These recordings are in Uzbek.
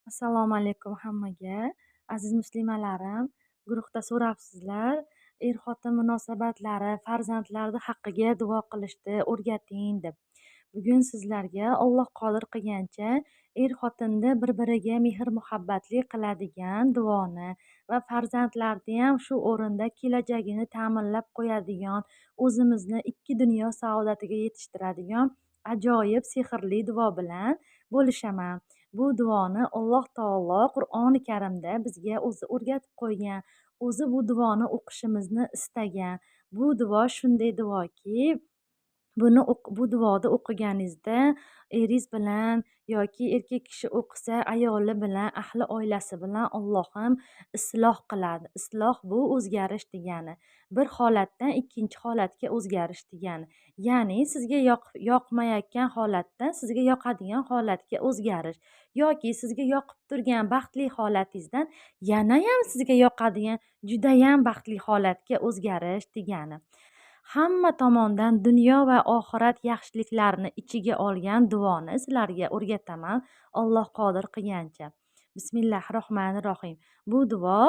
Assalomu alaykum hammaga. Aziz muslimalarim, guruhda so'rabsizlar, er-xotin munosabatlari, farzandlarni haqqiga duo qilishni o'rgating deb. Bugun sizlarga Alloh qodir qilgancha er-xotinni bir-biriga mehr-muhabbatli qiladigan duoni va farzandlarni ham shu o'rinda kelajagini ta'minlab qo'yadigan, o'zimizni ikki dunyo saodatiga yetishtiradigan ajoyib sehrli duo bilan bo'lishaman. Bu duoni Alloh taolo Qur'oni Karimda bizga o'zi o'rgatib qo'ygan, o'zi bu duoni o'qishimizni istagan. Bu duo shunday duoki, bu duoni o'qiganingizda eringiz bilan yoki erkak kishi o'qisa ayoli bilan, ahli oilasi bilan Allohim isloh qiladi. Isloh bu o'zgarish degani. Bir holatdan ikkinchi holatga o'zgarish degani. Ya'ni sizga yoqmayotgan holatdan sizga yoqadigan holatga o'zgarish yoki sizga yoqib turgan baxtli holatingizdan yanayam sizga yoqadigan judayam baxtli holatga o'zgarish degani. Hamma tomondan dunyo va oxirat yaxshiliklarini ichiga olgan duoni sizlarga o'rgataman, Alloh qodir qilgancha. Bismillahirrohmanirrohim. Bu duo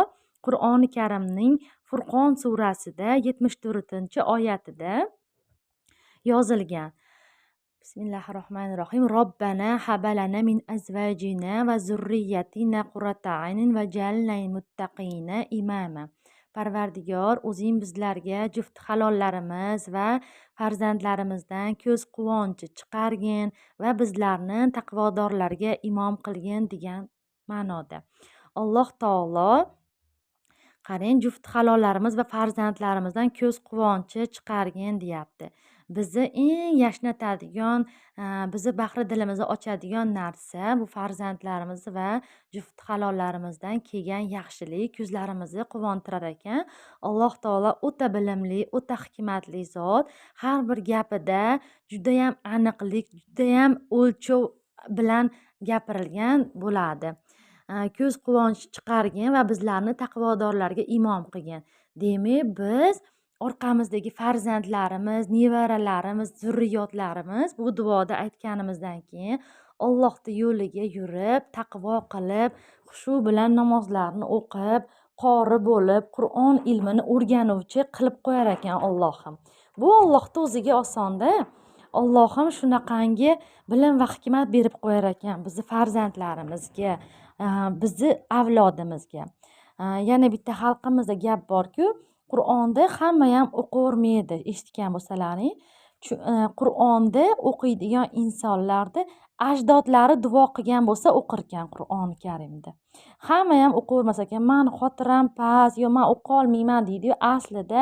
Qur'oni Karimning Furqon surasida 74-oyatida yozilgan. Bismillahirrohmanirrohim. Robbana habalana min azvajina va zurriyatina qurrata aynin va jalna muttaqina imama. Parvardigor, o'zing bizlarga juft halollarimiz va farzandlarimizdan ko'z quvonchi chiqargin va bizlarni taqvodorlarga imom qilgin degan ma'noda. Alloh taolo qarang, juft halollarimiz va farzandlarimizdan ko'z quvonchi chiqargin deyapti. Bizni eng yashnatadigan, bizni bahri dilimizni ochadigan narsa bu farzandlarimiz va juft halollarimizdan kelgan yaxshilik ko'zlarimizni quvontirar ekan. Alloh taolo o'ta bilimli, o'ta hikmatli zot. Har bir gapida judayam aniqlik, judayam o'lchov bilan gapirilgan bo'ladi. Ko'z quvonchi chiqargin va bizlarni taqvodorlarga imom qilgin. Demak, biz orqamizdagi farzandlarimiz, nevaralarimiz, zurriyotlarimiz bu duoda aytganimizdan keyin Allohning yo'liga yurib, taqvo qilib, xushu bilan namozlarni o'qib, qori bo'lib, Qur'on ilmini o'rganuvchi qilib qo'yar ekan Allohim. Bu Allohning o'ziga osonda. Allohim shunaqangi bilim va hikmat berib qo'yar ekan bizni farzandlarimizga, bizni avlodimizga. Yana bitta xalqimizda gap borku, Qur'onni hamma ham o'qivermaydi, eshitgan bo'lsalaring. Qur'onni o'qiydigan insonlarni ajdodlari duo qilgan bo'lsa o'qirkan Qur'oni Karimni. Hamma ham o'qivermas ekan, mani xotiram past, yo men o'qiy olmayman deydi-yu, aslida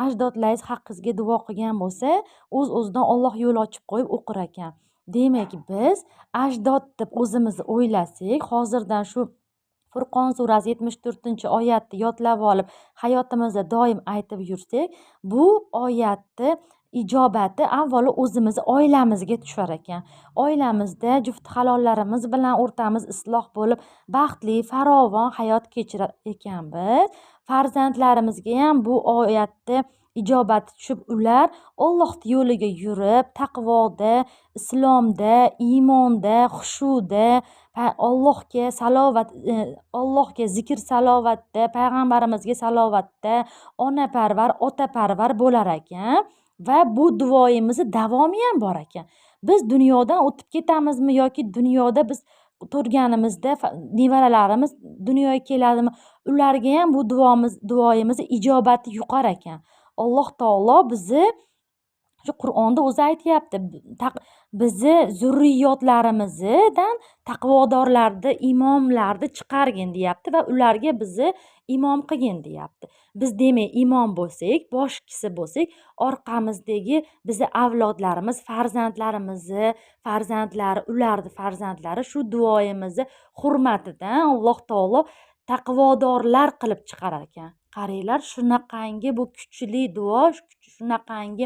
ajdodlaringiz haqqingizga duo qilgan bo'lsa, o'z-o'zidan Alloh yo'l ochib qo'yib o'qir ekan. Demak, biz ajdod deb o'zimizni o'ylasak, hozirdan shu Furqon surasi 74-oyatni yodlab olib, hayotimizda doim aytib yursak, bu oyatni ijobati avvalo o'zimizni oilamizga tushar ekan. Oilamizda juft halollarimiz bilan o'rtamiz isloh bo'lib, baxtli, farovon hayot kechirar ekanmiz. Farzandlarimizga ham bu oyatni ijobati tushib, ular Allohning yo'liga yurib, taqvoda, islomda, iymonda, xushuda, Allohga salovat, Allohga zikr salovatda, payg'ambarimizga salovatda, onaparvar, otaparvar bo'lar ekan va bu duoyimizni davomi ham bor ekan. Biz dunyodan o'tib ketamizmi yoki dunyoda biz turganimizda nevaralarimiz dunyoga keladimi, ularga ham bu duoyimizni ijobati yuqar ekan. Alloh taolo bizni shu Qur'onda o'zi aytyapti, bizni zurriyotlarimizdan taqvodorlarni, imomlarni chiqargin deyapti va ularga bizni imom qilgin deyapti. Biz demak imom bo'lsak, boshchisi bo'lsak, orqamizdagi bizni avlodlarimiz, farzandlarimizni farzandlari, ularni farzandlari shu duoyimizni hurmatidan Alloh taolo taqvodorlar qilib chiqarar ekan. Qaranglar, shunaqangi bu kuchli duo, shunaqangi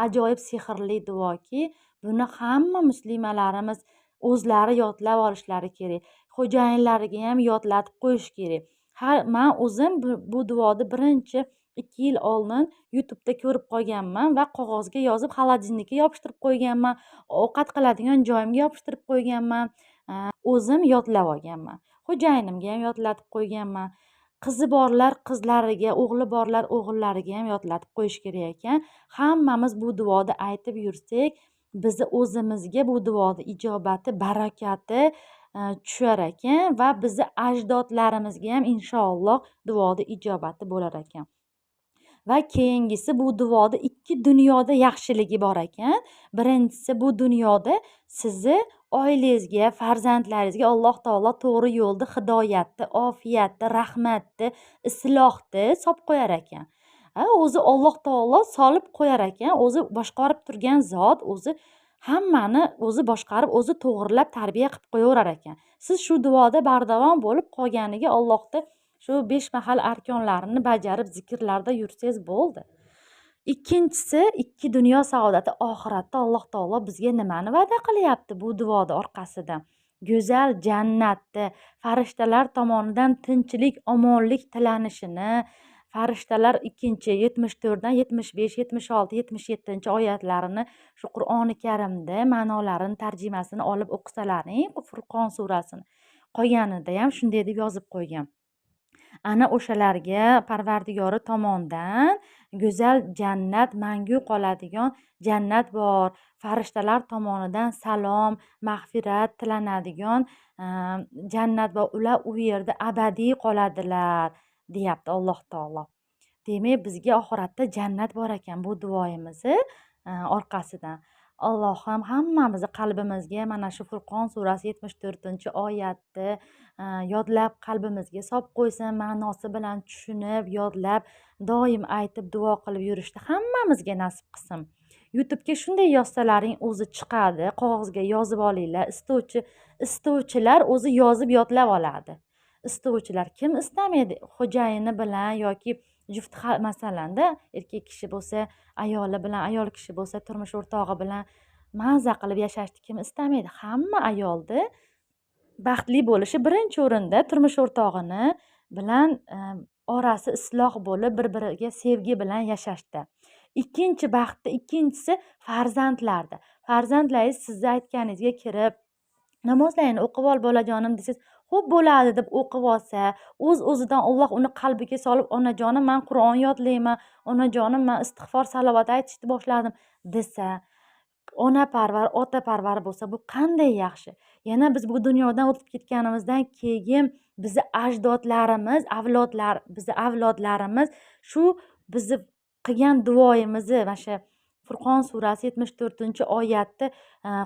ajoyib sehrli duoki, buni hamma muslimalarimiz o'zlari yodlab olishlari kerak. Xo'jayinlariga ham yodlatib qo'yish kerak. Men o'zim bu duoni birinchi 2 yil oldin YouTube'da ko'rib qolganman va qog'ozga yozib xolodilnikka yopishtirib qo'yganman, ovqat qiladigan joyimga yopishtirib qo'yganman. O'zim yodlab olganman, xo'jayinimga ham yodlatib qo'yganman. Qizi borlar qizlariga, o'g'li borlar o'g'illariga ham yodlatib qo'yish kerak ekan. Hammamiz bu duoni aytib yursak, bizni o'zimizga bu duoni ijobati, barakati tushar ekan va bizni ajdodlarimizga ham inshaalloh duoni ijobati bo'lar ekan. Va keyingisi, bu duoda ikki dunyoda yaxshiligi bor ekan. Birinchisi, bu dunyoda sizni oilangizga, farzandlaringizga Alloh taolo to'g'ri yo'lni, hidoyatni, ofiyatni, rahmatni, islohni solib qo'yar ekan. O'zi Alloh taolo solib qo'yar ekan, o'zi boshqarib turgan zot, o'zi hammani o'zi boshqarib, o'zi to'g'rilab tarbiya qilib qo'yaverar ekan. Siz shu duoda bardavom bo'lib qolganiga Allohni shu 5 mahal arkonlarini bajarib, zikrlarda yursangiz bo'ldi. Ikkinchisi, ikki dunyo saodati, oxiratda Alloh taolo bizga nimani va'da qilyapti bu duoda orqasidan? Go'zal jannatni, farishtalar tomonidan tinchlik, omonlik tilanishini, farishtalar ikkinchi 74dan 75, 76, 77 oyatlarini shu Qur'oni Karimda ma'nolarini, tarjimasini olib o'qisalaring, Furqon surasini qolganida ham shunday deb yozib qo'ygan. Ana o'shalarga Parvardigori tomonidan go'zal jannat, mangu qoladigan jannat bor. Farishtalar tomonidan salom, mag'firat tilanadigan jannat bor. Ular u yerda abadiy qoladilar, deyapti Alloh taolo. Demak, bizga oxiratda jannat bor ekan bu duoyimizni orqasidan. Allohim hammamizni qalbimizga mana shu Furqon surasi 74-oyatni yodlab qalbimizga solib qo'ysin, ma'nosi bilan tushunib, yodlab, doim aytib duo qilib yurishni hammamizga nasib qilsin. YouTube'ga shunday yozsalaring o'zi chiqadi, qog'ozga yozib olinglar. Istovchilar o'zi yozib yodlab oladi. Istovchilar kim istamaydi xo'jayini bilan yoki juft, masalanda erkak kishi bo'lsa ayoli bilan, ayol kishi bo'lsa turmush o'rtog'i bilan maza qilib yashashni kim istamaydi? Hamma ayolni baxtli bo'lishi birinchi o'rinda turmush o'rtog'ini bilan orasi isloh bo'lib, bir-biriga sevgi bilan yashashda. Ikkinchi baxtni ikkinchisi farzandlarda. Farzandlaringiz sizni aytganingizga kirib, namozlaringni o'qib ol bolajonim desangiz, xo'p bo'ladi deb o'qib olsa, o'z-o'zidan Alloh uni qalbiga solib, onajonim men Qur'on yodlayman, onajonim men istig'for salovat aytishni boshladim desa, onaparvar, otaparvar bo'lsa, bu qanday yaxshi. Yana biz bu dunyodan o'tib ketganimizdan keyin bizni ajdodlarimiz, avlodlar, bizni avlodlarimiz shu bizni qilgan duoyimizni, mana shu Furqon surasi 74-oyatni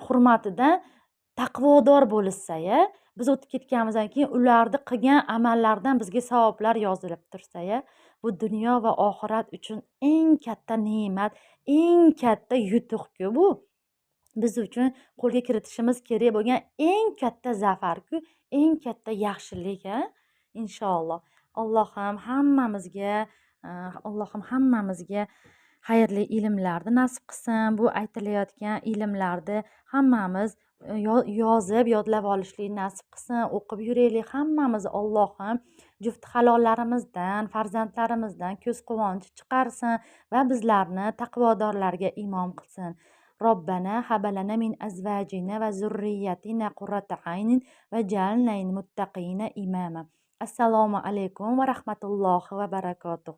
hurmatidan taqvodor bo'lishsa-ya, biz o'tib ketganimizdan keyin ularni qilgan amallaridan bizga savoblar yozilib tursa-ya, bu dunyo va oxirat uchun eng katta ne'mat, eng katta yutuq-ku bu. Biz uchun qo'lga kiritishimiz kerak bo'lgan eng katta zafarku, eng katta yaxshilik-a, inshaalloh. Allohim hammamizga, Allohim hammamizga xayrli ilmlarni nasib qilsin. Bu aytilayotgan ilmlarni hammamiz yozib, yodlab olishlik nasib qilsin, o'qib yuraylik hammamiz. Allohim juft halollarimizdan, farzandlarimizdan ko'z quvonchi chiqarsin va bizlarni taqvodorlarga imom qilsin. Robbana habalana min azvajina va zurriyatina qurrata aynin va jalna lil muttaqina imama. Assalomu alaykum va rahmatullohi va barakatuh.